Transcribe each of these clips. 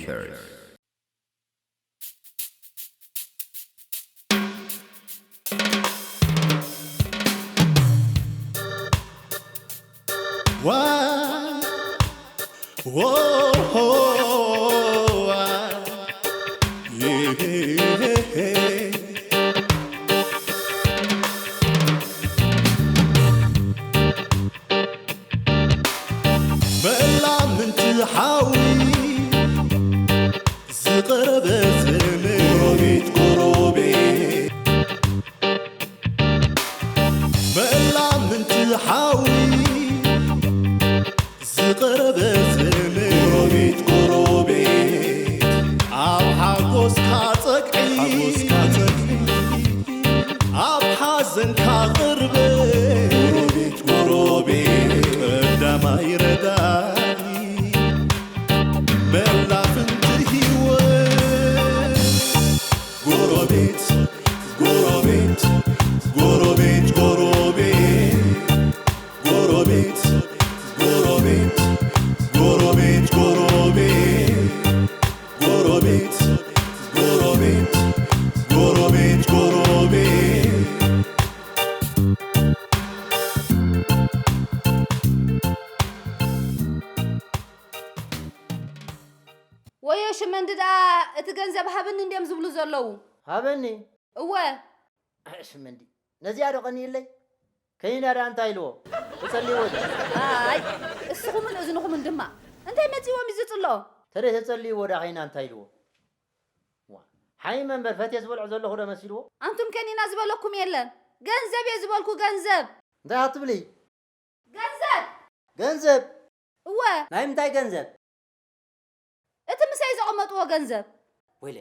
Curse. Why? Whoa, why? Yeah. መላ ምንቲ ሓዊ ዝቐረበ ዘመድ ጎረቤት፣ ጎረቤት። መላ ምንቲ ሓዊ ዝቐረበ ዘመድ ጎረቤት፣ ጎረቤት። ኣብ ሓጎስካ ጸግዒ፣ ሓጎስካ ጸግዒ። ኣብ ሓዘንካ ቅርበ ጎረቤት፣ ጎረቤት። ቀዳማይ ረዳኢ መላ ፍንቲ ህይወት። ጎረቤት፣ ጎረቤት፣ ጎረቤት፣ ጎረቤት። ጎረቤት፣ ጎረቤት፣ ጎረቤት፣ ጎረቤት። ጎረቤት፣ ጎረቤት፣ ጎረቤት፣ ጎረቤት። ወዮ ሽመንዲ ደኣ እቲ ገንዘብ ሃብኒ እንድዮም ዝብሉ ዘለዉ። ሃበኒ? እወ። ኣይ ሽመንዲ፣ ነዚኣ ዶ ቀንይለይ? ከይና ደኣ እንታይ ኢልዎ? ተጸልይዎ ድዩ? ኣይ፣ እስኹምን እዝንኹምን ድማ። እንታይ መጺዎም እዩ ዝጽሎ? ተደይ ተጸልይዎ ደኣ ከይና እንታይ ኢልዎ? ዋ፣ ሓይመ እምበር ፈትየ ዝበልዖ ዘለኹ ዶ መሲልዎ? ኣንቱም ከኒና ዝበለኩም የለን። ገንዘብ እየ ዝበልኩ፣ ገንዘብ። እንታይ ክትብሊ? ገንዘብ! ገንዘብ? እወ። ናይ ምንታይ ገንዘብ? እቲ ምሳይ ዘቐመጥዎ ገንዘብ። ወይለ፣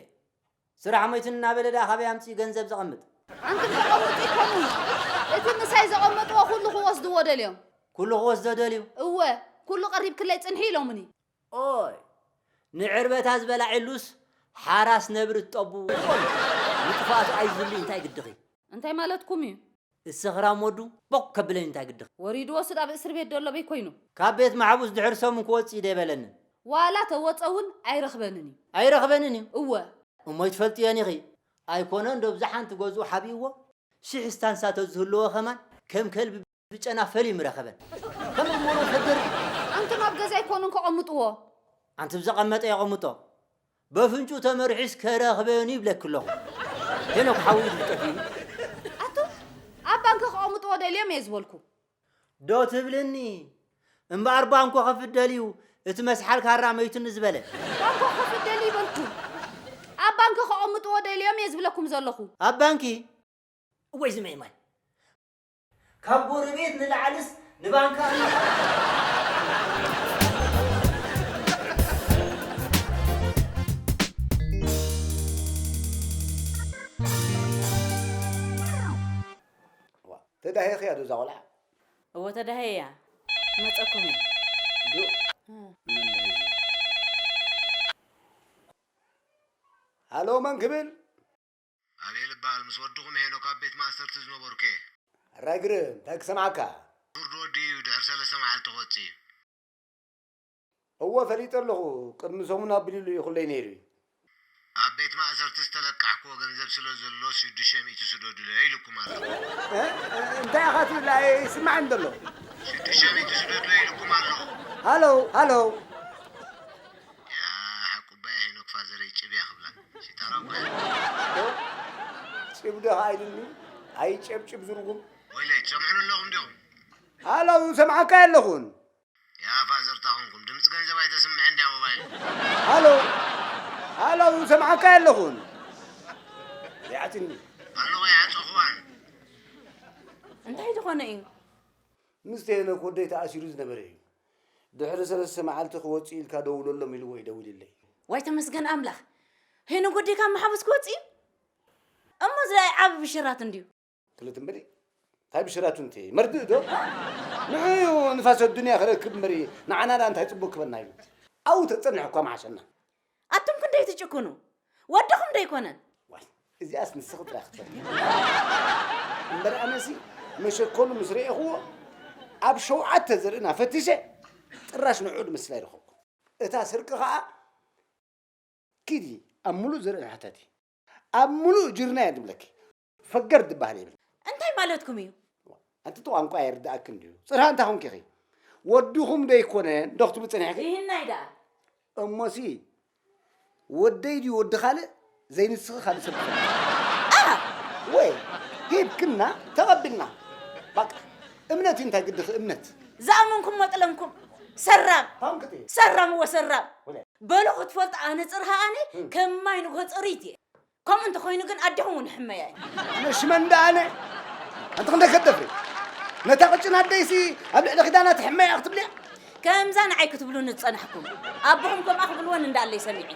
ስራሕ ሞይቱኒ እናበለ ደኣ ካበይ ኣምጺኡ ገንዘብ ዘቐምጥ? ኣንቱም ዘቐምጡ ይኮኑ። እቲ ምሳይ ዘቐመጥዎ ኩሉ ክወስድዎ ደልዮም። ኩሉ ክወስዶ ደልዩ? እወ፣ ኩሉ ቀሪብክለይ ጽንሒ ኢሎምኒ። ኦይ፣ ንዕርበታ ዝበላዔሉስ ሓራስ ነብሪ ትጠቡ። ንጥፋቱ ኣይዝሊ እንታይ ግድኺ? እንታይ ማለትኩም እዩ? እሰኽራም ወዱ ቦክ ከብለኒ እንታይ ግድኺ? ወሪድዎስ ኣብ እስር ቤት ደሎ በይ ኮይኑ። ካብ ቤት ማሕቡስ ድሕሪ ሰሙን ክወጽእ እዩ ደይበለንን። ዋላ ተወጸ እውን ኣይረኽበንን እዩ። ኣይረኽበንን እዩ? እወ። እሞ ይትፈልጥዮን ኢኺ። ኣይኮነን ዶ ብዛ ሓንቲ ገዝኡ ሓቢእዎ? ሽሕ ስታንሳ ተዝህልዎ ከማን ከም ከልቢ ብጨና ፈልዩ ምረኸበን። ከም እሞ ፈገር። ኣንቱም ኣብ ገዛ ኣይኮኑን ከቐምጥዎ። ኣንቲ ብዘቐመጠ የቐምጦ። በፍንጩ ተመርሒስ ከረኽበን ይብለኪ ኣለኹ። ሄኖክ ሓዊ ይብልቀት እዩ። ኣቱ ኣብ ባንክ ከቐምጥዎ ደልዮም እየ ዝበልኩ። ዶ ትብልኒ? እምበኣር ባንኮ ከፍት ደልዩ እቲ መስሓል ካራ መይቱኒ ዝበለ። ባንኮ ከፍት ደልዩ ይበልኩ። ኣብ ባንክ ከቐምጥዎ ደልዮም እየ ዝብለኩም ዘለኹ። ኣብ ባንኪ? እወይ ዝመይ ማይ። ካብ ጎረቤት ንላዕልስ ንባንካ እዩ። ዋ፣ ተዳሂኽያ ዶ እዛ ቆልዓ? እወ ተዳሂያ። መጸኩም እየ። ዶ? እ። መን ዳሂ? ሃሎ፣ መን ክብል? ኣቤል እበሃል፣ ምስ ወድኹም ሄኖክ ኣብ ቤት ማእሰርቲ ዝነበርኩ እየ። ሕራይ ግርም፣ እንታይ ክሰምዓካ? ፍርዲ ወዲኡ እዩ፣ ድሕሪ ሰለስተ መዓልቲ ክወጽእ እዩ። እወ፣ ፈሊጠ ኣለኹ። ቅድሚ ሰሙን ኣቢሉ ልኢኹለይ ነይሩ እዩ። ኣብ ቤት ማእሰርቲ ዝተለቃሕክዎ ገንዘብ ስለ ዘሎ፣ ሽዱሽተ ሚእቲ ስደዱለይ ኢልኩም ኣሎ። እ? እ? እንታይ ኢኻ ትብል? ኣይስማዕን ዘሎ። ሽዱሽተ ሚእቲ ስደዱለይ ኢልኩም ኣሎ። ሃሎ፣ ሃሎ። ያ፣ ሓቁ እባ ሄኖክ ፋዘረይ ጭብ እያ ክብላ። ሽጣራ እኮ እያ። ዶ? ጭብ ዶ ኢሉኒ? ኣይጨብጭብ ዝርጉም። ወይለይ፣ ትሰምዑኒ ኣለኹም ዲኹም? ሃሎ፣ ሰምዓካ ኣለኹን። ያ ፋዘር፣ እንታይ ኾንኩም? ድምፂ ገንዘብ ኣይተስምዕን ድያ ሞባይል? ሃሎ፣ ሃሎ፣ ሰምዓካ ኣለኹን። ይዓፅኒ። ኣለኹ፣ ይዓፀኹዋን። እንታይ ዝኾነ እዩ? ምስ ሄኖክ ወደይ ተኣሲሩ ዝነበረ እዩ። ድሕሪ ሰለስተ መዓልቲ ክወፅእ ኢልካ ደውለሎም ኢልዎ እዩ ደዊልለይ። ዋይ ተመስገን ኣምላኽ። ሄኖክ ወደይ ካብ መሓቡስ ክወፅእ እዩ? እሞ እዚ ዓቢ ብሽራት እንድዩ። ክልተ እምበዲ፣ እንታይ ብሽራቱ እንተ መርድእ ዶ? ንዑ ንፋስ ኣዱንያ ክረክብ እምበሪ፣ ንዓና ደኣ እንታይ ጽቡቕ ክበና ኢሉ። ኣብኡ ተጸንሕ እኳ ምሓሸና። ኣቱም ክንደይ ትጭክኑ? ወድኹም ዶ ኣይኮነን? ዋይ፣ እዚኣስ ንስኺ ጥራይ ክትፈልጢ። እምበር ኣነሲ መሸከሉ ምስ ረኤኽዎ፣ ኣብ ሸውዓተ ዘርእና ፈቲሸ፣ ጥራሽ ንዕኡ ድመስል ኣይረኸብኩን። እታ ስርቂ ኸኣ ኪዲ ኣብ ምሉእ ዘርኢ ሕተቲ። ኣብ ምሉእ ጅርና እየ ዝብለኪ። ፈገር ዝበሃል የብልኪ። እንታይ ማለትኩም እዩ? ኣንቲ እቲ ቋንቋ የርድኣክን ድዩ? ጽርሃ እንታይ ኮንኪ ኢኺ? ወድኹም ዶ ኣይኮነን ዶ ክትብሊ ጸኒሕኪ? ይህናይ ደኣ። እሞሲ ወደይ ድዩ ወዲ ካልእ ዘይንስኺ ካልእ ሰብ ትፈልጢ? ኣሃ! ወይ ሂብክና ተቐቢልና። በቃ እምነት እዩ እንታይ ግድኺ እምነት። ዝኣመንኩም መጥለምኩም ሰራም። ታንክቲ። ሰራም እወ ሰራም። ወለ። በሉ ክትፈልጡ ኣነ ጽርሃ ኣነ ከም ማይ ንግሆ ጽሪት እየ። ከምኡ እንተኾይኑ ግን ኣዴኹም እውን ሕመያ እዩ። ነሽመን ደኣ ኣነ ኣንቲ ክንደይ ከደፍሪ ነታ ቅጭን ኣደይሲ ኣብ ልዕሊ ኪዳና ትሕመያ ክትብልያ? ከምዛ ንዓይ ክትብሉኒ ዝጸናሕኩም ኣቦኹም ከምኣ ክብልወን እንዳኣለይ ሰሚዐ።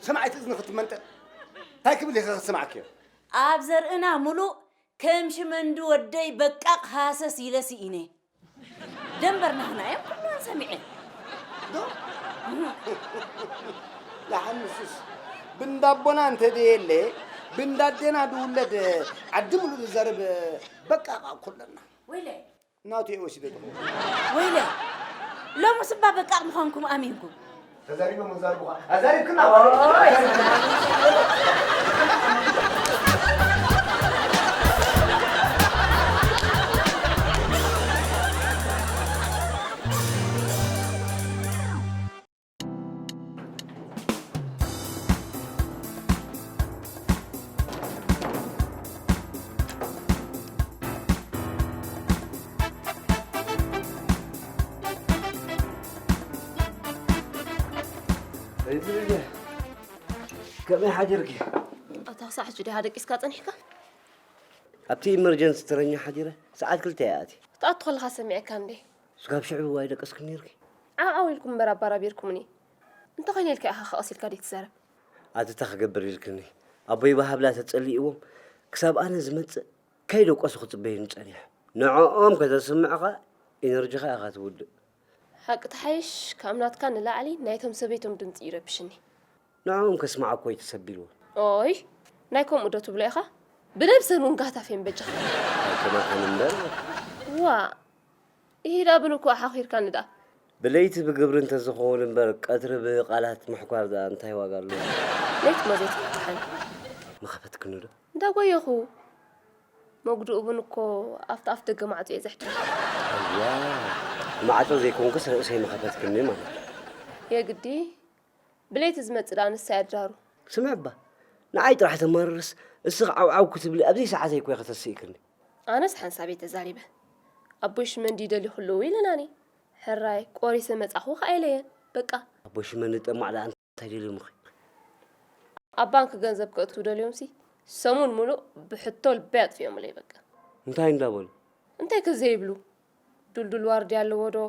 ሰማዒት እዝኒ ክትመንጠል እንታይ ክብል ኢኸ ክስማዕክዮ? ኣብ ዘርእና ሙሉእ ከም ሽመንዲ ወደይ በቃቕ ሃሰስ ኢለ ስኢነ። ደንበር ናህና እዮም ኩሉን ሰሚዐ። ዶ? ለሓንስስ ብንዳቦና እንተደየለ ብንዳዴና ድውለድ ዓዲ ሙሉእ ዝዘርብ በቃ ቃ ኩለና። ወይለ ናቱ እየ ወሲደ ድኹ። ወይለ ሎምስ እባ በቃቕ ምዃንኩም ኣሚንኩም። ተዛሪቦም ክዛርቡኻ ኣዛሪብክና። ከመይ ሓዲርኪ? ኣታ ክሳዕ ሕጂ ዲኻ ደቂስካ ጸኒሕካ? ኣብቲ ኢመርጀንሲ ተረኛ ሓዲረ ሰዓት ክልተ እየ ኣትየ። ክትኣቱ ከለኻ ሰሚዐካ እንዴ? ስጋብ ሽዑ ኣይደቀስክን ነይርኪ? ዓው ዓው ኢልኩም እምበር ኣባራቢርኩምኒ። እንተኾይነ ኢልካ ኢኻ ከቐስ ኢልካ ደይትዛረብ። ኣቲ እንታይ ክገብር ኢልክኒ? ኣቦይ ብሃብላ ተጸሊእዎም ክሳብ ኣነ ዝመጽእ ከይደቀሱ ክጽበዩኒ ጸኒሖም። ንዕኦም ከተስምዕኻ ኢነርጂኻ ኢኻ ትውድእ። ሓቂ ትሓይሽ ካብ ናትካ ንላዕሊ ናይቶም ሰበይቶም ድምጺ ይረብሽኒ። ንዕኦም ከስምዓ እኮ እዩ ተሰቢልዎ። ኦይ ናይ ከምኡ ዶ ትብሎ ኢኻ? ብነብሰን እውን ጋህታፍ እየን በጃኻ። ኣይከማኻን እምበር። ዋ ኢሂዳ ብንኩ ኣሓኺርካኒ ደኣ። ብለይቲ ብግብሪ እንተዝኸውን እምበር ቀትሪ ብቃላት ምሕኳር ደኣ እንታይ ዋጋ ኣለዎ? ለይቲ እሞ ዘይትፍትሓኒ። ምኸፈትክኒ ዶ? እንዳጎየኹ። መጉድኡ እውን እኮ ኣብቲ ኣፍ ደገ ማዕጾ እየ ዘሕድሮ። እዋ ማዕጾ ዘይኮንክስ ርእሰይ ምኸፈትክኒ ማለት እዩ። የግዲ ብለይቲ ዝመጽእ ደኣ ንሳ እያ ድራሩ። ስምዒ እባ ንዓይ ጥራሕ ተማርርስ እስኺ ዓውዓው ክትብሊ ኣብዘይ ሰዓተይ እኮ ኢኺ ተስኢክኒ። ኣነስ ሓንሳብ እየ ተዛሪበ። ኣቦይ ሽመንዲ ይደልዩ ክልዉ ኢለናኒ። ሕራይ ቆሪሰ መጻኹ ከኣ ኢለየን። በቃ። ኣቦይ ሽመንዲ ጠማዕ ደኣ እንታይ ደልዮምኺ? ኣብ ባንክ ገንዘብ ከእትዉ ደልዮምሲ ሰሙን ሙሉእ ብሕቶ ልበይ ኣጥፊኦምለይ በቃ። እንታይ እንዳበሉ? እንታይ ከ ዘይብሉ? ዱልዱል ዋርድያ ኣለዎ ዶ?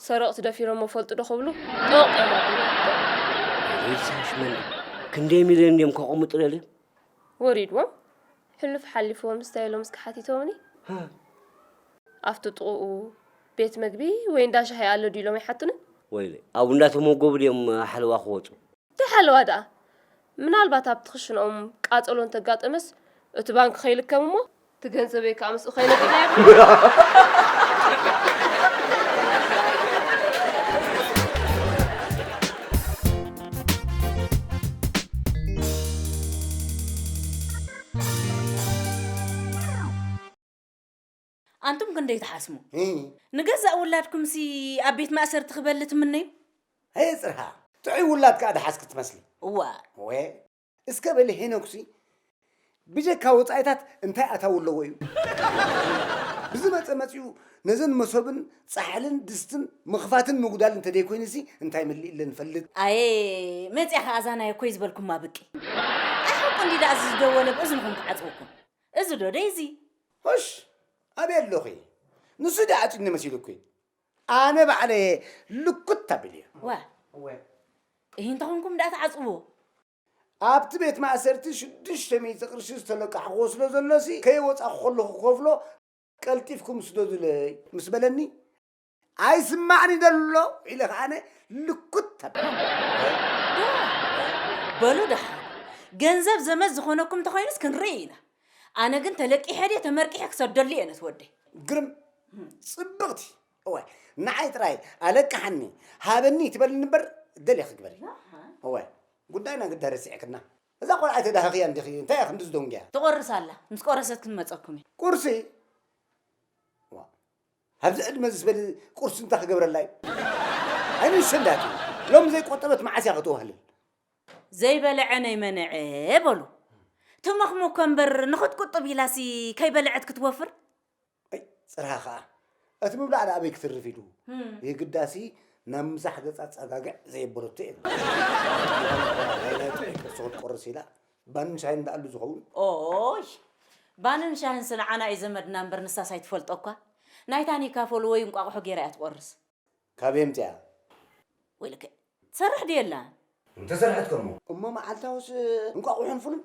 ሰረቕቲ ደፊሮሞ ፈልጡ ዶ ክብሉ ጦቕ እዮም ኣቢሎም። ሬድሳሽ መንዲ ክንደይ ሚልዮን ድዮም ከቐምጡ ደልዮም? ወሪድዎም ሕሉፍ ሓሊፍዎም ስታይ ኢሎም እስከ ሓቲቶምኒ። ሃ። ኣብቲ ጥቕኡ ቤት መግቢ ወይ እንዳ ሻሂ ኣሎ ድዩ ኢሎም ኣይሓቱንን? ወይለይ ኣብኡ እንዳተመገቡ ድዮም ሓለዋ ክወፁ? እንታይ ሓለዋ ደኣ? ምናልባት ኣብቲ ክሽንኦም ቃጸሎ እንተጋጠመስ እቲ ባንክ ከይልከም እሞ እቲ ገንዘበይ ከኣ ምስኡ ከይነብር። ኣንቱም ክንደይ ትሓስሙ? እ። ንገዛእ ውላድኩምሲ ኣብ ቤት ማእሰርቲ ክበሊ ትምነዩ? ኣየ ጽርሃ፣ ጥዑይ ውላድ ከኣ ደሓስኪ ትመስሊ። እዋ። ወ፣ እስከ በሊ ሄኖክሲ ብጀካ ወጻኢታት እንታይ ኣታዊ ኣለዎ እዩ? ብዝመጸ መጺኡ ነዘን መሶብን ጻሕልን ድስትን ምኽፋትን ምጉዳል እንተደይኮይኑሲ እንታይ መሊእለን ፈልጥ? ኣየ፣ መጺኣ ከኣ እዛ ናይ እኮይ ዝበልኩማ ብቂ። ኣይ ሓቁ እንዲ ደኣ እዚ ዝደወለ ብእዝንኹም ክዓጽወኩም። እዚ ዶ ደይዚ? ሆሽ፣ ኣበይ ኣለኺ? ንሱ ደኣ ዓጺኒ መሲሉኪ። ኣነ ባዕለየ ልኩት ኣቢለዮ። ዋ። እወ። እሂ እንተኾንኩም ደኣ ተዓጽዎ። ኣብቲ ቤት ማእሰርቲ ሽዱሽተ ሚእቲ ቅርሺ ዝተለቃሕክዎ ስለ ዘሎሲ፣ ከይወጻኹ ከለኹ ክኸፍሎ ቀልጢፍኩም ስደዱለይ ምስ በለኒ፣ ኣይስማዕኒ ደሎ ኢለ ከኣ ኣነ ልኩት ኣቢለ። ዶ፣ በሉ ደሓን። ገንዘብ ዘመድ ዝኾነኩም እንተኾይኑስ ክንርኢ ኢና። ኣነ ግን ተለቂሐ ድየ ተመርቂሐ ክሰደሉ እየ ነቲ ወደይ። ግርም፣ ጽብቕቲ። እወ፣ ንዓይ ጥራይ ኣለቅሓኒ፣ ሃበኒ ትበልኒ እምበር ደልየ ክግበር እዩ። እወ። ጉዳይና ግዳ ረሲዕክና። እዛ ቆልዓ ኣይተዳህኽያ እንዲኺ፣ እንታይ እያ ክንዲ ዝደንጉያ? ትቆርስ ኣላ፣ ምስ ቆረሰት ክንመጸኩም እዩ። ቁርሲ? ዋ፣ ኣብዚ ዕድመ እዚ ዝበለ ቁርሲ እንታይ ክገብረላ እዩ? ኣይንእሽቶ እንዳትዩ። ሎም ዘይቆጠበት መዓስ እያ ክትዋህልል? ዘይበልዐ ነይመንዐ በሉ። ትመኽሙ እኮ እምበር ንኽትቁጥብ ኢላሲ ከይበልዐት ክትወፍር? ኣይ፣ ጽርሃ ኸኣ። እቲ ምብላዕ ደኣ ኣበይ ክትርፍ ኢሉ? ህም። የግዳሲ ናብ ምሳሕ ገጻ ጸጋግዕ ዘየበለቶ የለን። ናይ ጥዑይ ቁርሲ ክትቆርስ ኢላ፣ ባንን ሻሂን ደኣሉ ዝኸውን? ኦይ፣ ባንን ሻሂን ስንዓና እዩ ዘመድና እምበር ንሳስ ኣይትፈልጦ እኳ። ናይ ታኒካ ፎል ወይ እንቋቑሖ ገይራ እያ ትቆርስ። ካበይ ኣምጺኣ? ወይለከ፣ ትሰርሕ ድየላ? እንተሰርሐት ከሞ። እሞ መዓልታውስ እንቋቑሖን ፉልን?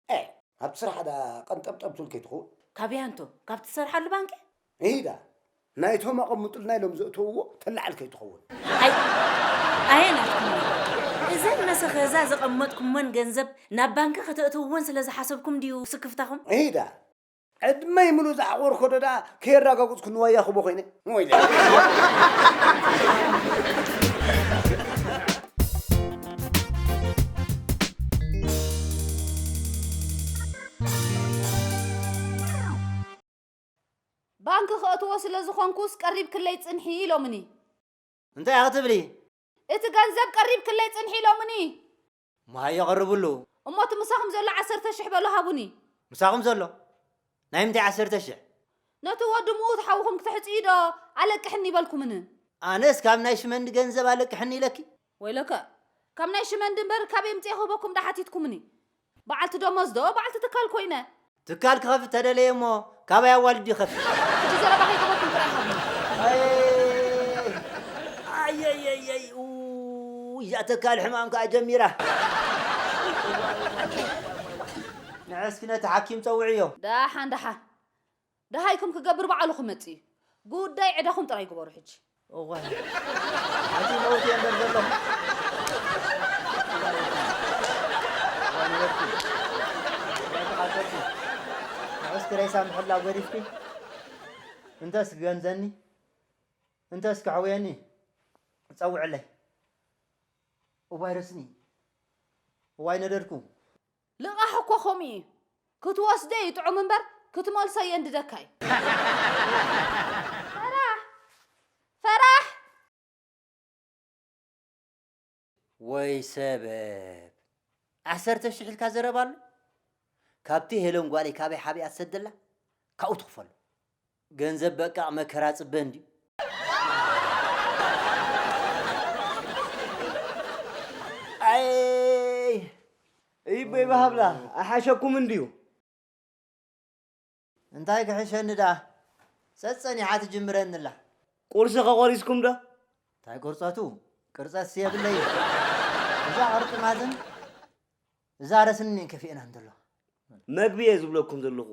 ኤ፣ ኣብቲ ስራሕ ደኣ ቀንጠብጠብ ትብል ከይትኸውን? ካበይ ኣንቶ? ካብቲ ትሰርሓሉ ባንኪ? ኢሂዳ፣ ናይቶም ኣቐምጡልና ኢሎም ዘእተውዎ ተላዕል ከይትኸውን። ኣይ፣ ኣየ ናትኩም። እዘን መሰኸዛ ዘቐመጥኩመን ገንዘብ ናብ ባንኪ ከተእትውወን ስለ ዝሓሰብኩም ድዩ ስክፍታኹም? ኢሂዳ፣ ዕድመይ ምሉእ ዝዓቖርኮ ዶ ደኣ ከየራጋግጽኩ ንዋያ ክቦ ኮይነ? ወይለ። ባንክ ከእትዎ ስለ ዝኾንኩስ ቀሪብክለይ ጽንሒ ኢሎምኒ። እንታይ ኢኺ ትብሊ? እቲ ገንዘብ ቀሪብክለይ ጽንሒ ኢሎምኒ። እሞ ሃየ ቀርብሉ። እሞ እቲ ምሳኹም ዘሎ ዓሰርተ ሽሕ በሉ ሃቡኒ። ምሳኹም ዘሎ? ናይ ምንታይ ዓሰርተ ሽሕ? ነቲ ወዲ ምዉት ሓውኹም ክትሕጽዩ ዶ ኣለቅሕኒ በልኩምኒ? ኣነስ ካብ ናይ ሽመንዲ ገንዘብ ኣለቅሕኒ ኢለኪ? ወይለከ፣ ካብ ናይ ሽመንዲ እምበር ካበይ ኣምጺኤ ክህበኩም ዶ ሓቲትኩምኒ? በዓልቲ ደሞዝ ዶ በዓልቲ ትካል ኮይነ? ትካል ክኸፍት ተደለየ እሞ ካባይ ኣዋልድ ይኸፍት? ሕጂ ዘረባ ከይገበርኩም ጥራይ ሃቡኒ። ኣየየየይ፣ ኡ፣ እዛ ተካል ሕማም ከኣ ጀሚራ። ንዕስኪ ነቲ ሓኪም ጸውዕዮ። ደሓን፣ ደሓን። ደሃይኩም ክገብር በዓሉ ክመጽእ እዩ። ጉዳይ ዕዳኹም ጥራይ ግበሩ ሕጂ። እዋይ። ኣቲ መውት እየ እምበር ዘለኹ። እዋይ፣ እዋይ፣ እዋይ፣ እዋይ፣ እዋይ፣ እዋይ፣ ንዕስኪ ሬሳ ምሕላው ገዲፍኪ። እንተስ ክገንዘኒ፣ እንተስ ክሕውየኒ፣ ጸውዕለይ። እዋይ ረስኒ፣ እዋይ ነደድኩ። ልቓሕ እኮ ከምኡ እዩ። ክትወስዶ እዩ ጥዑም እምበር፣ ክትመልሶ የንድደካ እዩ። ፈራሕ! ፈራሕ! ወይ ሰበብ! ዓሰርተ ሽሕ ኢልካ ዘረባ ኣሎ? ካብቲ ሄለን ጓለይ ካበይ ሓቢኣ ትሰደላ? ካብኡ ትኽፈሎ። ገንዘብ በቃ መከራ ጽበ እንድዩ። ኣይ፣ እይ፣ በይ ባህብላ፣ ኣሓሸኩም እንድዩ። እንታይ ክሕሸኒ ደኣ? ጸጸኒሓ ትጅምረኒ ኣላ። ቁርሲ ከቆሪስኩም ዶ? እንታይ ቅርጸቱ? ቅርጸትሲ የብለይን። እዛ ቅርጥማትን እዛ ረስንን እየን ከፊኤናን ዘለዋ። መግቢ እየ ዝብለኩም ዘለኹ።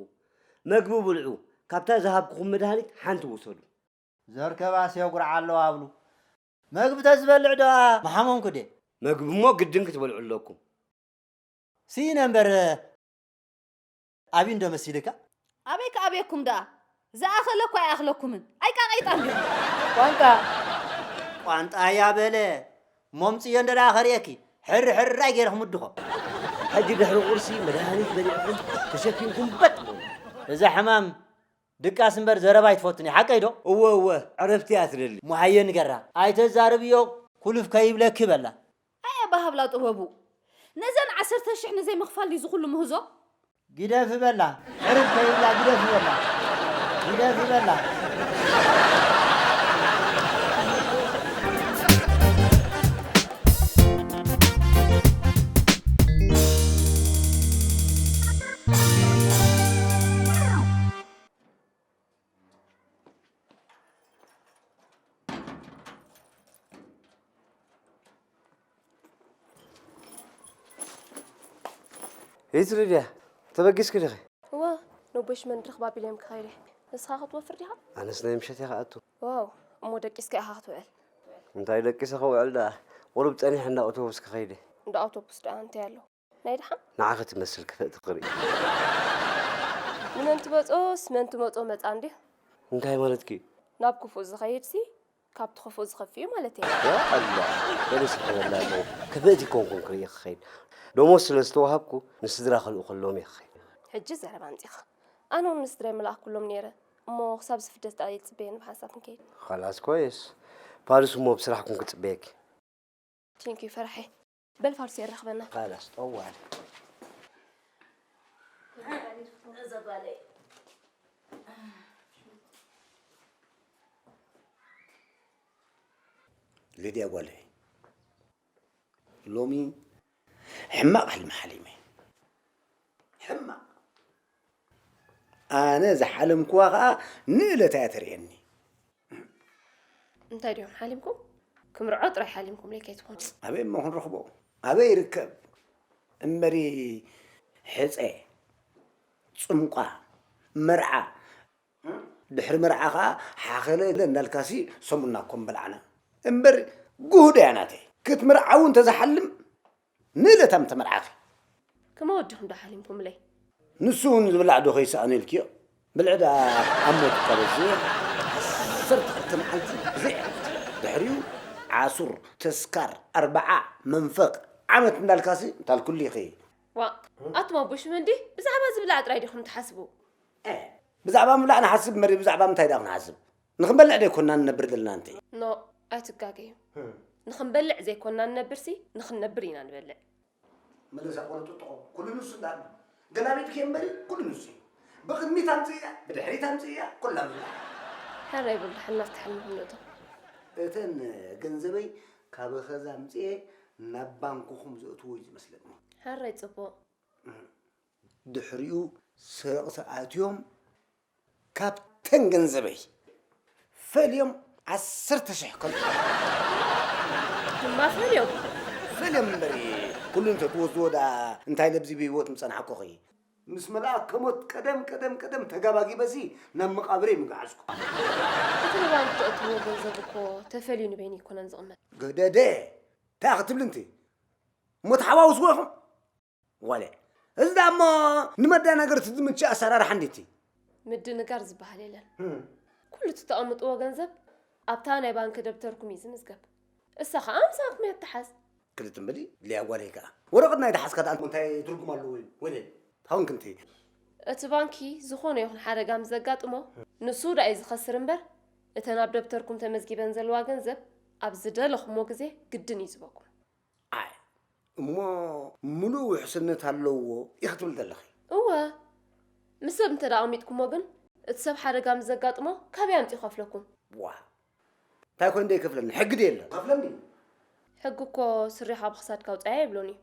መግቢ ብልዑ። ካብታ ዝሃብኩኹም መድሃኒት ሓንቲ ውሰዱ። ዘርከባስ የጉርዓ ኣለዋ ኣብሉ። መግቢ ተዝበልዕ ዶ ምሓመምኩ ድየ? መግቢ እሞ ግድን ክትበልዑ ኣለኩም። ስኢነ እምበር ኣብዩ እንዶ መሲልካ? ኣበይ ክኣብየኩም ደኣ? ዝኣኸለ እኳ ኣይኣኽለኩምን። ኣይቃቐይጣ እንዲኹም። ቋንጣ። ቋንጣ እያ በለ። ሞምፅዮ እንደ ደኣ ከርእየኪ። ሕር ሕር ኣይገይረ ክምድኾ። ሕጂ ድሕሪ ቁርሲ መድሃኒት በሊዕኩም ተሸፊንኩም በጥ በሉ። እዛ ሕማም ድቃስ እምበር ዘረባ ኣይትፈቱን እያ። ሓቀይ ዶ? እወ፣ እወ፣ ዕረፍቲ እያ ትደሊ። ሙሃየ ንገራ። ኣይተዛርብዮ ኩልፍ ከይብለኪ በላ። ኣየ ኣባ ሃብላ ጥበቡ፣ ነዘን ዓሰርተ ሽሕ ንዘይምኽፋል ድዩ ዝኹሉ ምህዞ? ግደፊ በላ። ዕርፍ ከይብላ ግደፊ በላ። ግደፊ በላ። ሂት ሊድያ፣ ተበጊስኪ ዲኺ? እወ፣ ነቦይ ሽመንዲ ርኽባ ቢለ እየ ክኸይድ እየ። ንስኻ ክትወፍር ዲኻ? ኣነስ ናይ ምሸት እየ ክኣቱ። ዋው፣ እሞ ደቂስካ ኢኻ ክትውዕል። እንታይ ደቂሰ ክውዕል ደኣ? ቁሩብ ጸኒሐ እንዳ ኣውቶቡስ ክኸይድ እየ። እንዳ ኣውቶቡስ ደኣ እንታይ ኣሎ? ናይ ደሓን? ንዓኺ ትመስል ክፍእቲ ክርኢ። ንመን ትመጾስ መን ትመጾ መጻ እንድዩ። እንታይ ማለትኪ? ናብ ክፉእ ዝኸይድሲ ካብ ትኸፍኡ ዝኸፍእ እዩ ማለት እዩ። ያ ኣላ፣ ገለ ስሕበላ ኣለዉ። ክፍእቲ ኮንኩን ክርኢ ክኸይድ። ደሞዝ ስለ ዝተዋሃብኩ ንስድራ ክልእኸሎም እየ ክኸይድ። ሕጂ ዘረባ ኣምጺኻ። ኣነ እውን ንስድራይ ምልኣኽኩሎም ነይረ። እሞ ክሳብ ዝፍደስ ደኣ ይጽበየኒ ብሓንሳብ ክንከይድ። ኻላስ ኮይስ። ፓሪስ እሞ ብስራሕኩም ክጽበየኪ። ቴንክ ዩ ፈራሐይ። በል ፋርስ የራኽበና። ኻላስ ጠዋል። እዛ ጓለይ። ሊድያ ጓለይ፣ ሎሚ ሕማቕ ሕልሚ ሓሊመ። ሕማቕ። ኣነ ዝሓለምክዋ ኸኣ ንእለታ እያ ተርእየኒ። እንታይ ድዮም ሓሊምኩም? ክምርዖ ጥራይ ሓሊምኩም ለይ ከይትኾኑ። ኣበይ እሞ ክንረኽቦ? ኣበይ ይርከብ? እምበሪ ሕፀ፣ ጽምቋ፣ መርዓ፣ ድሕሪ መርዓ ኸዓ ሓኸለ እንዳልካሲ ሰሙና እኮ ምበላዕና። እምበር ጉህዶ እያ ናተይ። ክትምርዓዊ እንተዝሓልም ንእለታ ምተመርዓኺ። ከመ ወዲኹም ዶ ሓሊምኩምለይ? ንሱ እውን ዝብላዕ ዶ ከይሰኣኖ ኢልክዮ? ብልዒ ደኣ ኣብ ሞት እካ በዝሕ። ዓሰርተ ክልተ መዓልቲ ብዘይ ዕረፍቲ። ድሕሪኡ ዓሱር፣ ተስካር፣ ኣርብዓ፣ መንፈቕ፣ ዓመት እንዳልካሲ እንታልኩሉ ኢኺ። ዋእ፣ ኣቱም ኣቦ ሽመንዲ ብዛዕባ ዝብላዕ ጥራይ ዲኹም ትሓስቡ? እ፣ ብዛዕባ ምብላዕ ንሓስብ እምበር ብዛዕባ ምንታይ ደኣ ክንሓስብ? ንኽንበልዕ ዶ ኣይኮንና ንነብር ዘለና እንተ? ኖእ፣ ኣይትጋገዩ። ህም። ንኽንበልዕ ዘይኮንና ንነብርሲ፣ ንኽንነብር ኢና ንበልዕ። መለሳ ቆረጡ ጥቖ፣ ኩሉ ንሱ እንዳሉ። ገላቢጥኪ እምበሪ፣ ኩሉ ንሱ እዩ። ብቕድሚት ኣምፅእያ፣ ብድሕሪት ኣምፅእያ፣ ኩላ ምብላዕ። ሕራይ በሉ፣ ደሓን ናብቲ ሕልምኹም ንእቶ። እተን ገንዘበይ ካብ ኸዛ ኣምፅኤ ናብ ባንክኹም ዘእትዎ እዩ ዝመስለኒ። ሕራይ ፅቡቕ። ድሕሪኡ ሰረቕቲ ኣትዮም ካብተን ገንዘበይ ፈልዮም ዓሰርተ ሽሕ ከልኡ። ድማ ፈልዮም? ፈልዮም እምበሪ፣ ኩሉ እንተትወስድዎ ደኣ እንታይ ለብዚ ብህይወት ምጸናሕኩኺ? ምስ መልኣከ ሞት ቀደም ቀደም ቀደም ተጋባጊበሲ ናብ መቓብረይ ምገዓዝኩ። እቲ ንባንክ ተእትዎ ገንዘብ እኮ ተፈልዩ ንበይኑ ኣይኮነን ዝቕመጥ። ገደደ፣ እንታይ ክትብሊ እንተ? እሞ ተሓዋውስዎ ኢኹም? ዋለ። እዚ ደኣ እሞ ንመደናገርቲ ዝምችእ ኣሰራርሓ እንዴት እዩ? ምድንጋር ዝበሃል የለን። እም። ኩሉ እቲ ተቐምጥዎ ገንዘብ ኣብታ ናይ ባንክ ደብተርኩም እዩ ዝምዝገብ። እሳ ኸዓ ምሳኹም እያ ትተሓዝ። ክልተ እምበሊ፣ ሊያ ጓለይ ከኣ። ወረቐት ናይ ተሓዝካ ደኣ እንታይ ትርጉም ኣለዎ እዩ? ወለ፣ ታውን ክንቲ። እቲ ባንኪ ዝኾነ ይኹን ሓደጋ ምስ ዘጋጥሞ፣ ንሱ ደኣ እዩ ዝኸስር እምበር፣ እተን ኣብ ደብተርኩም ተመዝጊበን ዘለዋ ገንዘብ ኣብ ዝደለኹሞ ግዜ ግድን እዩ ዝበኩም። ኣይ፣ እሞ ምሉእ ውሕስነት ኣለዎ ኢኺ ትብል ዘለኺ? እወ፣ ምስ ሰብ እንተ ደኣ ኣቐሚጥኩሞ ግን፣ እቲ ሰብ ሓደጋ ምስ ዘጋጥሞ ካበይ ኣምጺኡ ይኸፍለኩም? ዋ፣ እንታይ ኮይኑ ደይከፍለኒ? ሕጊ ድየ ኣሎ? ከፍለኒ? ሕጊ እኮ ስሪኻ ብኽሳድካ ኣውጽኣያ ይብሎን እዩ።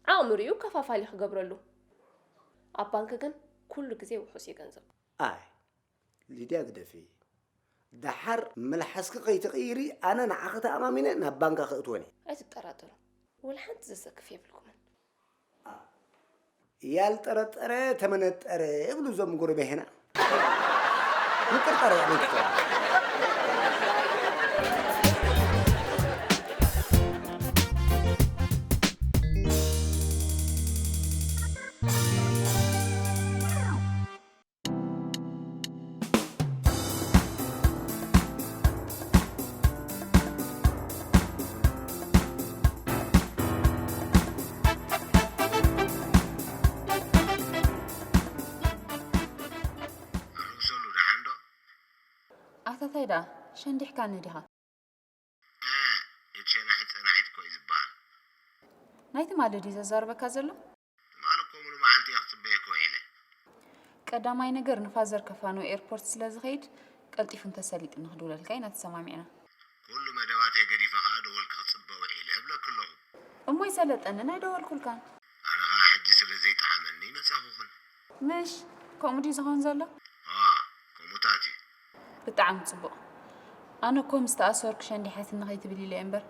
ዓቕሚ ርእዩ ከፋፋሊ ክገብረሉ። ኣብ ባንክ ግን ኩሉ ግዜ ውሑስ እዩ ገንዘብ። ኣይ፣ ሊድያ ግደፊ። ደሓር መልሓስኪ ከይትቕይሪ ኣነ ንዓኺ ተኣማሚነ ናብ ባንካ ከእትወን እየ። ኣይትጠራጠሩ። ወላ ሓንቲ ዘሰክፍ የብልኩምን። ያልጠረጠረ ተመነጠረ ይብሉ እዞም ጎረቤትና። ምጥርጣር እያ ምጥርጣር። ኣሕውሰሉ ደሓን ዶ? ኣታ ታይ ደኣ ሸንዲሕካኒ ዲኻ? እ፣ እቲ ሸናሒ ጸናሒት እኮ እዩ ዝበሃል። ናይ ትማሊ ድዩ ዘዛርበካ ዘሎ? ትማሊ እኮ ሙሉ መዓልቲ እየ ክጽበየኪ ውዒለ። ቀዳማይ ነገር ንፋዘር ከፋንዎ ኤርፖርት ስለ ዝኸይድ ቀልጢፉ እንተሰሊጡኒ ክድውለልካ ኢና ተሰማሚዕና። ኩሉ መደባተይ ገዲፈ ከኣ ደወልኪ ክጽበ ውዒለ እብለኪ ኣለኹ። እሞ ኣይሰለጠንን ኣይደወልኩልካን። ኣነ ኸኣ ሕጂ ስለ ዘይጠዓመኒ መጻኹኽን። ምሽ ከምኡ ድዩ ዝኸውን ዘሎ? እዋ፣ ከምኡታት እዩ። ብጣዕሚ ጽቡቕ። ኣነ እኮ ምስ ተኣሰርኩ ሸንዲሓትኒ ከይትብል ኢለ እየ እምበር፣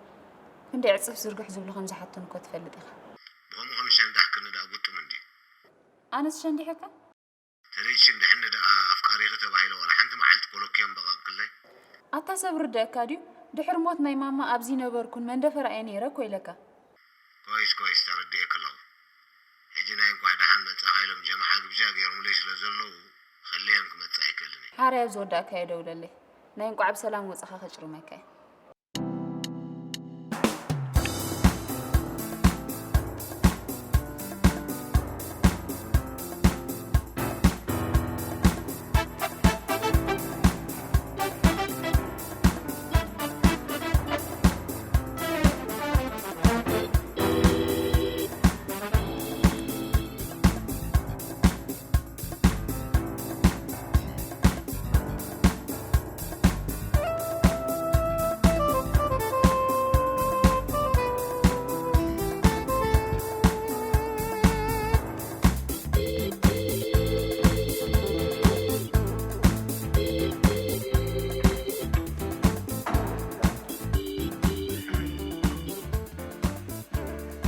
ክንደይ ዕጽፍ ዝርግሕ ዝብሉ ከም ዝሓቱኒ እኮ ትፈልጥ ኢኻ። ብኸምኡ ከም ዝሸንዳሕክኒ ደኣ ግጡም እንድዩ። ኣነስ ሸንዲሐካ? ተለይሽ እንድሕኒ ደኣ ኣፍቃሪኺ ተባሂለ ዋላ ሓንቲ መዓልቲ ኮለኩዮ ምበቐቕክለይ። ኣታ ሰብ ርደአካ ድዩ? ድሕሪ ሞት ናይ ማማ ኣብዚ ነበርኩን መንደፈራ እየ ነይረ እኮ ኢለካ። ኮይስ ኮይስ፣ ተረዲኤኪ ኣለኹ። ሕጂ ናይ እንቋዕ ደሓን መጻኻ ኢሎም ጀምዓ ግብዣ ገይሮምለይ ስለ ዘለዉ፣ ከለዮም ክመጽእ ኣይክእልን እየ። ሓራይ ኣብ ዝወዳእካዮ ደውለለይ። ናይ እንቋዕ ብሰላም ወጻኻ ከጭርመካ እየ።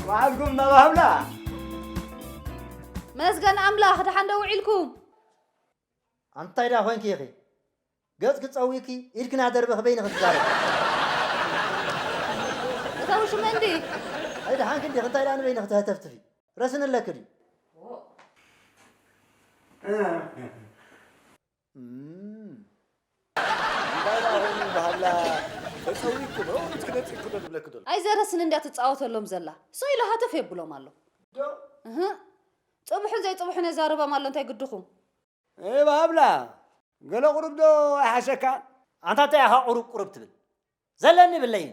ወዓልኩም ናባህብላ መስገን ኣምላኽ ደሓን ዶ ውዒልኩም? ኣንታይ ዳ ኮይንኪ ኢኺ? ገጽ ክጸዊኪ ኢድኪ ናደርበ ክበይኒ ክትዛረብ። እታ ውሽመ እንዲ ኣይ ደሓን ክንዲ እንታይ ዳ ንበይኒ ክትህተፍትፊ? ረስን ኣለኪ ድዩ? እም። እንታይ ዳ ኮይኑ ባህላ ተጸዊኪ ዶ ክትነጺ ክዶ ዝብለኪ ዘሎ? ኣይ ዘረስን እንዲያ ትጻወተሎም ዘላ። ሰው ኢለ ሃተፍ የብሎም ኣሎ። ዶ እህ ጽብሑን ዘይጽብሑን የዛርቦም ኣሎ እንታይ ግድኹም? እባ ኣብላ ገለ ቁሩብ ዶ ኣይሓሸካ? ኣንታ እንታይ ኢኻ ቁሩብ ቁሩብ ትብል? ዘለኒ ብለይን።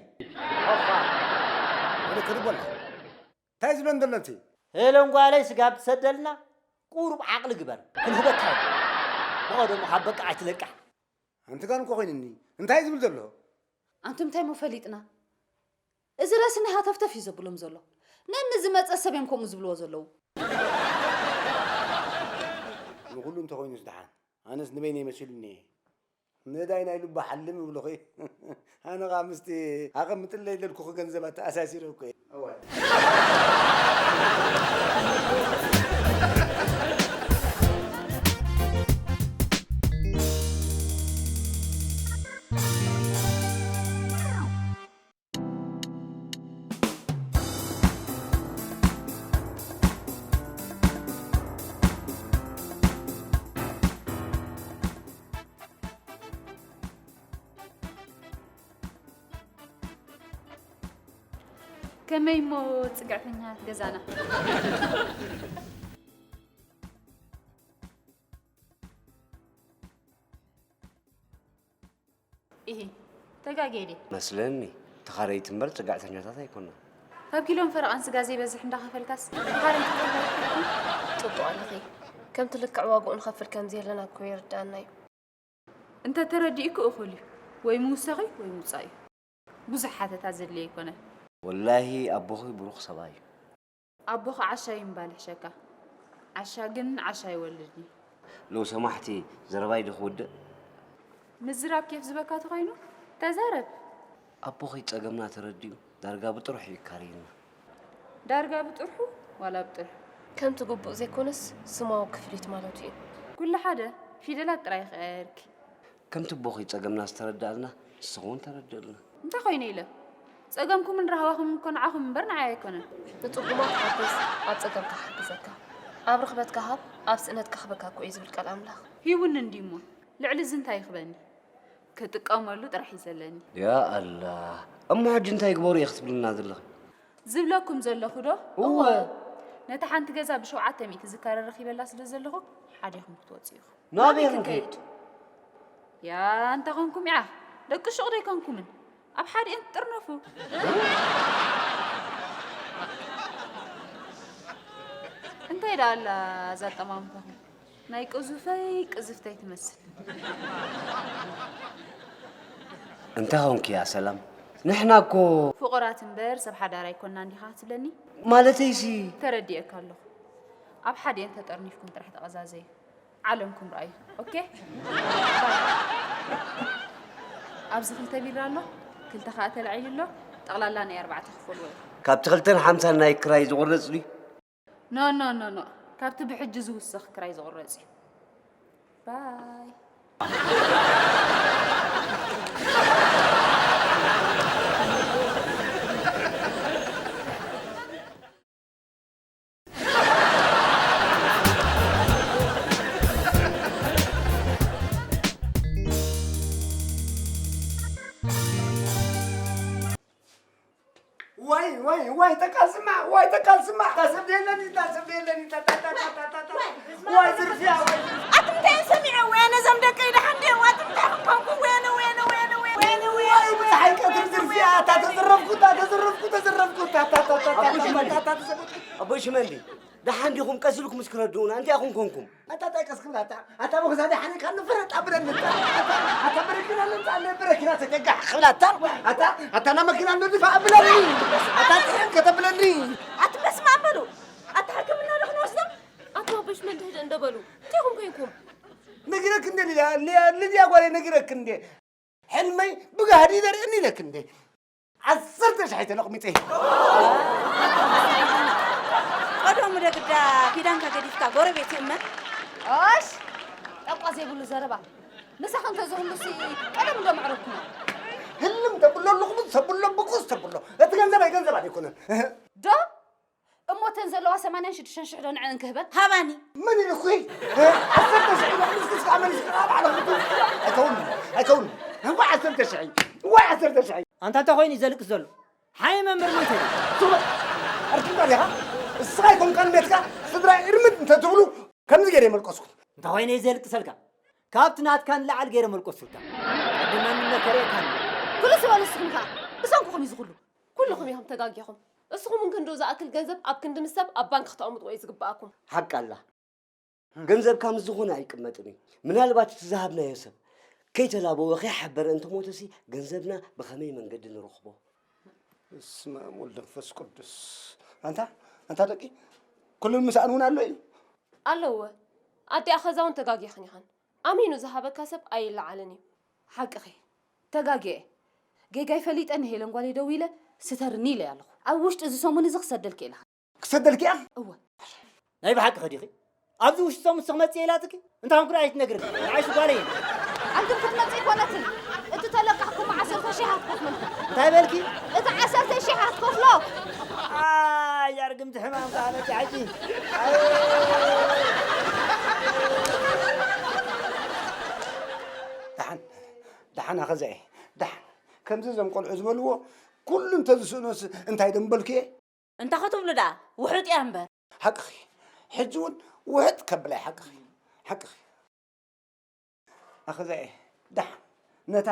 ወደ ክርቦላ እንታይ ዝብለን ዘሎ እቲ ሄለን ጓለይ ስጋብ ትሰደልና ቁሩብ ዓቕሊ ግበር ክንህበካ እዩ። ብቐደሙ ካብ በቃ ኣይትለቃሕ። ኣንቲ ጋን እኮ ኮይንኒ እንታይ ዝብል ዘሎ? ኣንቱም እንታይ ሞ ፈሊጥና? እዚ ረስኒ ሃተፍተፍ እዩ ዘብሎም ዘሎ። ነኒ ዝመፀ ሰብ እዮም ከምኡ ዝብልዎ ዘለዉ። ንኩሉ እንተኮይኑስ ደሓን ኣነስ ንበይነይ መሲሉኒ እየ። ነዳይ ናይ ልባ ሓልም ይብልኹ ኣነ ኸዓ ምስቲ ኣቐምጥለይ ለልኩኺ ገንዘብ ኣተኣሳሲረ እኮ እየ። ከመይ እሞ ፅግዕተኛታት ገዛና? ኢሂ ተጋግየ ድየ? መስለኒ ተኻረይቲ እምበር ፅግዕተኛታት ኣይኮናን። ካብ ኪሎን ፈረቓን ስጋ ዘይበዝሕ እንዳኸፈልካስ ተኻረይቲ ተባሂልኩም? ጽቡቕ ኣለኺ። ከምቲ ልክዕ ዋግኡ ንኸፍል ከም ዘየለና እኮ ይርድኣና እዩ። እንተ ተረዲእኩ እኹል እዩ። ወይ ምውሳኺ ወይ ምውጻእ እዩ። ብዙሕ ሓተታ ዘድልዮ ኣይኮነን። ወላሂ ኣቦኺ ብሩኽ ሰብኣይ እዩ። ኣቦኻ ዓሻ እዩ ምባል ይሕሸካ። ዓሻ ግን ዓሻ ይወልድን እዩ። ለው ሰማሕቲ ዘረባይ ዶ ክውድእ? ምዝራብ ኬፍ ዝበካ ተኾይኑ ተዛረብ። ኣቦኺ ጸገምና ተረዲኡ ዳርጋ ብጥርሑ እዩ ካርየና። ዳርጋ ብጥርሑ ዋላ ብጥርሑ? ከምቲ ግቡእ ዘይኮነስ ስማዊ ክፍሊት ማለቱ እዩ። ኩሉ ሓደ ፊደላት ጥራይ ይቐያየርኪ። ከምቲ ኣቦኺ ጸገምና ዝተረዳእልና ንስኺ እውን ተረድእልና። እንታይ ኮይኑ ኢለ? ጸገምኩምን ራህዋኹምን እኮ ንዓኹም እምበር ንዓይ ኣይኮነን። ንጽጉማት ሓግዝ፣ ኣብ ጸገምካ ክሕግዘካ። ኣብ ርኽበትካ ሃብ፣ ኣብ ስእነት ከኽበካ እኮ እዩ ዝብል ቃል ኣምላኽ። ሂቡኒ እንድዩ እሞ ልዕሊ እዚ እንታይ ይኽበኒ? ክጥቀመሉ ጥራሕ እዩ ዘለኒ። ያ ኣላህ፣ እሞ ሕጂ እንታይ ግበሩ እየ ክትብልና ዘለኺ? ዝብለኩም ዘለኹ ዶ? እወ። ነታ ሓንቲ ገዛ ብሸውዓተ ሚእቲ ዝካረ ረኺበላ ስለ ዘለኹ ሓዲኹም ክትወፁ ኢኹም። ናበይ ክንከይድ? ያ እንተ ኾንኩም ኢዓ ደቂ ሹቕ ዶ ኣይኮንኩምን? ኣብ ሓዲኤን ትጥርነፉ። እንታይ ደኣ ኣላ እዛ ኣጠማምታኹም? ናይ ቅዙፈይ ቅዝፍተይ ትመስል። እንታይ ኾንኪ እያ ሰላም? ንሕና እኮ ፍቑራት እምበር ሰብ ሓዳር ኣይኮናን ዲኻ ትብለኒ? ማለተይሲ ተረዲኤካ ኣለኹ። ኣብ ሓዲኤን ተጠርኒፍኩም ጥራሕ ተቐዛዘዩ። ዓለምኩም ረኣዩ። ኦኬ? ኣብዚ ክልተ ቢራ ኣሎ፣ ክልተ ኸኣ ተላዒሉ ኣሎ። ጠቕላላ ናይ ኣርባዕተ ክፈልዎ እዩ። ካብቲ ክልተን ሓምሳን ናይ ክራይ ዝቑረጽ ድዩ? ኖ ኖ ኖ ኖ። ካብቲ ብሕጂ ዝውሰኽ ክራይ ዝቑረጽ እዩ። ባይ። ዋይ ዋይ ዋይ ተቃስማ ዋይ ተቃስማ ታሰብ የለኒ ታሰብ የለኒ ታታታታታ ዋይ ዝርፊያ ዋይ ዝርፊያ ኣትምታይ ሰሚዐ ወያነ ዘም ደቀይ ደሓን ድዮም ኣትምታይ ኮንኩ ወያነ ወያነ ወያነ ወያነ ወያነ ዋይ ብፀሓይ ቀትሪ ዝርፊያ ታተዘረፍኩ ታተዘረፍኩ ተዘረፍኩ ታታታታታ ኣቦ ሽመልዲ ደሓን ዲኹም ቀስ ኢልኩም እስኪ ረድኡና እንታይ ኢኹም ኮንኩም ኣታ ታይ ቀስ ክብላታ ኣታ ብክዛ ደሓን ኢልካ ንፍረጥ ኣብለኒ ኣታ በረኪና ልምፃ ኣለ በረኪና ተተጋሕ ክብላታ ኣታ ኣታ ና መኪና ንድፋ ኣብለኒ ኣታ ጥሕን ከተብለኒ ኣቲ በስመ ኣብ በሉ ኣቲ ሕክምና ዶ ክንወስዶ ኣቶ ኣቦ ሽመልዲ ህደ እንዶ በሉ እንታይ ኢኹም ኮይንኩም ነጊረክ እንደ ሊድያ ሊድያ ጓለይ ነጊረክ እንደ ሕልመይ ብጋህዲ ዘርእኒ ኢለክ እንደ ዓሰርተ ሽሕ ተለቕሚፀ ቀደሙ ዶ ግዳ ኪዳንካ ገዲፍካ ጎረቤት ይእመን ኦሽ ጠቋ ዘይብሉ ዘረባ ምሳኺ እንተዝህሉሲ ቀደም ዶ መዕረኩና ህልም ተብሎ ኣለኹም ተብሎ ብቁስ ተብሎ እቲ ገንዘብ ኣይገንዘብ ኣይኮነን ዶ እሞ እተን ዘለዋ ሰማንያን ሽዱሽተን ሽሕ ዶ ንዐን ክህበን ሃባኒ መን ኢሉ ኩይ ዓሰርተ ሽሕ ኢሉ ምስ ክስካ መን ይስካ ባዕለ ኣይከውን ኣይከውን እንኳ ዓሰርተ ሽሕ እንኳ ዓሰርተ ሽሕ ኣንታ እንታይ ኮይኑ እዩ ዘልቅስ ዘሎ ሓይ መምህር ሞይተ እዩ ሱበ ኣርኪባ ዲኻ እስኻ ኣይኮንካን ቤትካ ስድራ እርምት እንተትብሉ ከምዚ ገይረ የመልቀስኩም እንታይ ኮይኑ እዩ ዘልቅሰልካ ካብቲ ናትካ ንላዕሊ ገይረ መልቀሱልካ ቅድመ ምነከርየካ ኩሉ ዝበሉ እስኹም ከ ብሰንኩኹም እዩ ዝኹሉ ኩልኹም ኢኹም ተጋጊኹም እስኹም እንክንድኡ ዝኣክል ገንዘብ ኣብ ክንዲ ምስ ሰብ ኣብ ባንክ ክተቕምጥዎ እዩ ዝግብኣኩም ሓቂ ኣላ ገንዘብካ ምስ ዝኾነ ኣይቅመጥን እዩ ምናልባት እቲ ዝሃብናዮ ሰብ ከይተላበወ ከይሓበረ እንተሞተሲ ገንዘብና ብኸመይ መንገዲ ንረኽቦ በስመ ኣብ ወልድ መንፈስ ቅዱስ ኣንታ ኣንታ ደቂ ኩሉ ምስኣን እውን ኣሎ እዩ ኣለዎ ኣዲኣ ኸዛ እውን ተጋጊኽን ኢኻን ኣሚኑ ዝሃበካ ሰብ ኣይለዓልን እዩ ሓቅኺ ተጋጊየ ጌጋይ ፈሊጠ ንሄለን ጓለይ ደዊለ ስተርኒ ኢለ ኣለኹ ኣብ ውሽጢ እዚ ሰሙን እዚ ክሰደልኪ ኢለኻ ክሰደልኪ እያ እወ ናይ ብሓቂ ኸዲኺ ኣብዚ ውሽጢ ሰሙን ስኽ መፅእ ኢላትኪ እንታይ ኹን ኩዳ ኣይትነግርኒ ንዓይሽ ጓለይ ኣንቱም ክትመፅእ ይኮነትን እቲ ተለቃሕኩም ዓሰርተ ሺሕ ኣትከፍሉ እንታይ በልኪ እቲ ዓሰርተ ሺሕ ኣትከፍሎ ኣያ ርግምቲ ሕማም ከኣ መፂ ሓጂ ደሓን ደሓን ኣኸዘ እየ ደሓን ከምዚ እዞም ቆልዑ ዝበልዎ ኩሉ እንተዝስእኖስ እንታይ ዶ ምበልኩ እየ እንተ ክትብሉ ደኣ ውሑጥ እያ እምበር ሓቅኺ ሕጂ እውን ውሕጥ ከብላይ ሓቅኺ ሓቅኺ ኣኸዘ እየ ደሓን ነታ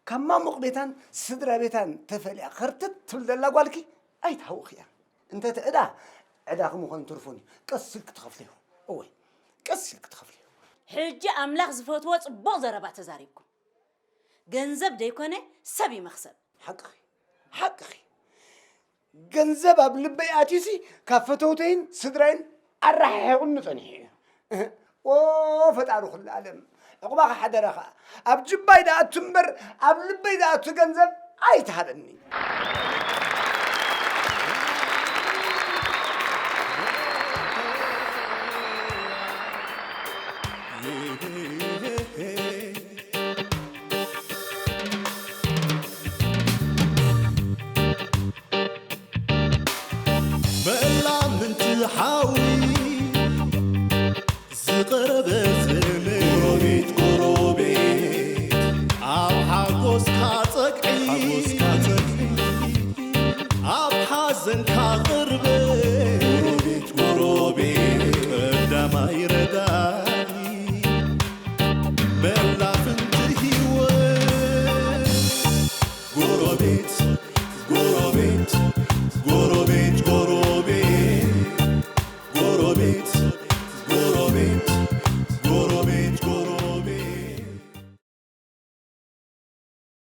ካብ ማሙቕ ቤታን ስድራ ቤታን ተፈልያ ኸርትት ትብል ዘላ ጓልኪ ኣይትሃውኽያ እንተ ትዕዳ ዕዳኺ ምዃኑ ትርፉን እዩ ቀስ ኢልኪ ትኸፍልዮ እወ ቀስ ኢልኪ ትኸፍልዮ ሕጂ ኣምላኽ ዝፈትዎ ጽቡቕ ዘረባ ተዛሪብኩም ገንዘብ ደይኮነ ሰብ እዩ መኽሰብ ሓቅኺ ሓቅኺ ገንዘብ ኣብ ልበይ ኣትዩሲ ካብ ፈተውተይን ስድራይን ኣረሓሒቑኒ ጸኒሑ እዩ ኦ ፈጣሪ ኩሉ ዓለም ዕቑባኻ ሓደራኻ ኣብ ጅባይ ዝኣቱ እምበር ኣብ ልበይ ዝኣቱ ገንዘብ ኣይትሃበኒ